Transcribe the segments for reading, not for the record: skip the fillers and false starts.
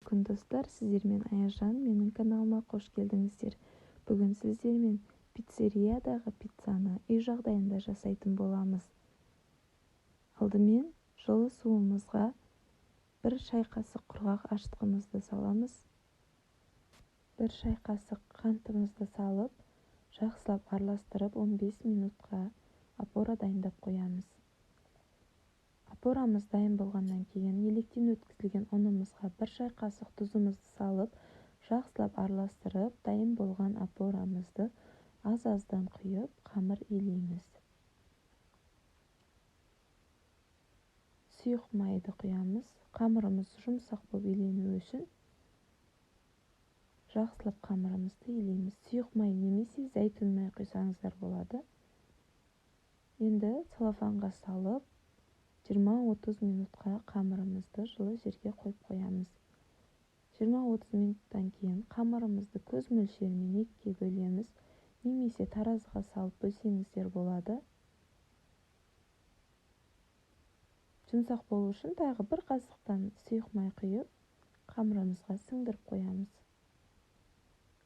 Күн, достар! Сіздермен Аяжан. Менің каналыма қош келдіңіздер. Бүгін сіздермен пиццериядағы пиццаны үй жағдайында жасайтын боламыз. Алдымен жылы суымызға 1 шай қасық құрғақ ашытқымызды саламыз. 1 шай қасық қантымызды салып, жақсылап араластырып 15 минутқа опора дайындап қоямыз. Опорамыз дайын болғаннан кейін електен өткізілген ұнымызға 1 шай қасық тұзымызды салып, жақсылап араластырып, дайын болған опорамызды аз-аздан құйып, қамыр илейміз. Сұйық майды құямыз. Қамырымыз жұмсақ болып иленуі үшін жақсылап қамырымызды илейміз. Сұйық май немесе зәйтүн май құйсаңыздар болады. Енді целлофанға салып, 20-30 минутқа қамырымызды жылы жерге қойып қоямыз. 20-30 минуттан кейін қамырымызды көз мөлшерімен екіге бөлеміз, немесе таразыға салып бөлсеңіздер болады. Жұмсақ болу үшін тағы бір қасықтан сұйық май құйып, қамырымызға сіңдіріп қоямыз.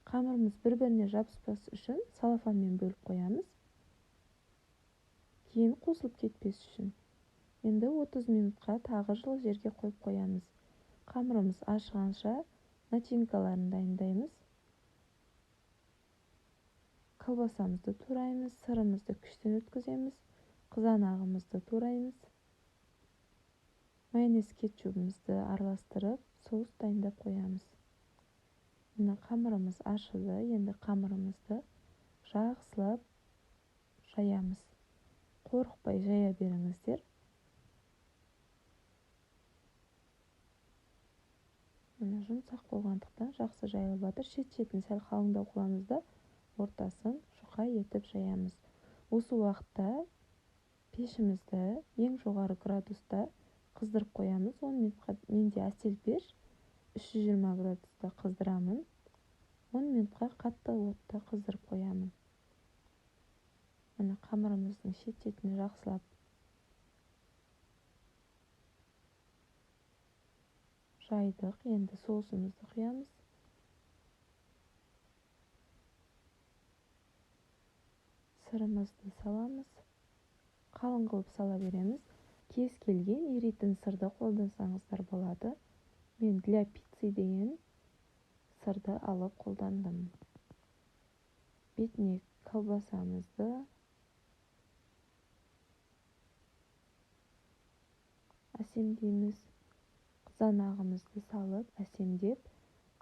Қамырымыз бір-біріне жабыспас үшін целлофанмен бөліп қоямыз. Кейін қосылып кетпес үшін. Енді 30 минутқа тағы жылы жерге қойып қоямыз. Қамырымыз ашығанша начинкаларын дайындаймыз. Колбасамызды тураймыз, сырымызды күштен өткіземіз, қызанағымызды тураймыз. Майонез кетчубымызды араластырып, соус дайындап қоямыз. Мына қамырымыз ашыды, енді қамырымызды жақсылап жаямыз. Қорықпай жая беріңіздер. Міне жұмсақ болғандықтан жақсы жайылып жатыр. Шет-шетін сәл қалыңдау қыламыз да, ортасын жұқа етіп жаямыз. Осы уақытта пешімізді ең жоғары градуста қыздырып қоямыз. 10 минутқа менде әсел пеш 320 градуста қыздырамын. 10 минутқа қатты отта қыздырып қоямын. Міне қамырымыздың шет-шетін жақсылап жайдық. Енді соусымызды құямыз. Сырымызды саламыз. Қалың қылып сала береміз. Кез келген еритін сырды қолдансаңыздар болады. Мен для пиццы деген сырды алып қолдандым. Бетіне колбасамызды әсемдейміз. Қызанағымызды салып, әсемдеп,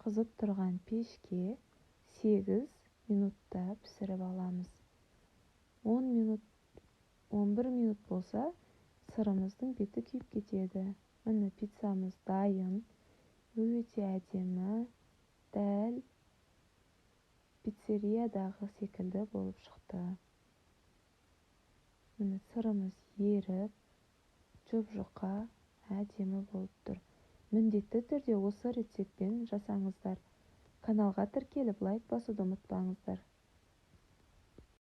қызып тұрған пешке 8 минутта пісіріп аламыз. 10 минут, 11 минут болса, сырымыздың беті күйіп кетеді. Міне пиццамыз дайын. Өте әдемі, дәл пиццериядағы секілді болып шықты. Міне сырымыз еріп, жұп-жұқа, әдемі болып тұр. Міндетті түрде осы рецептпен жасаңыздар. Каналға тіркеліп, лайк басуды ұмытпаңыздар.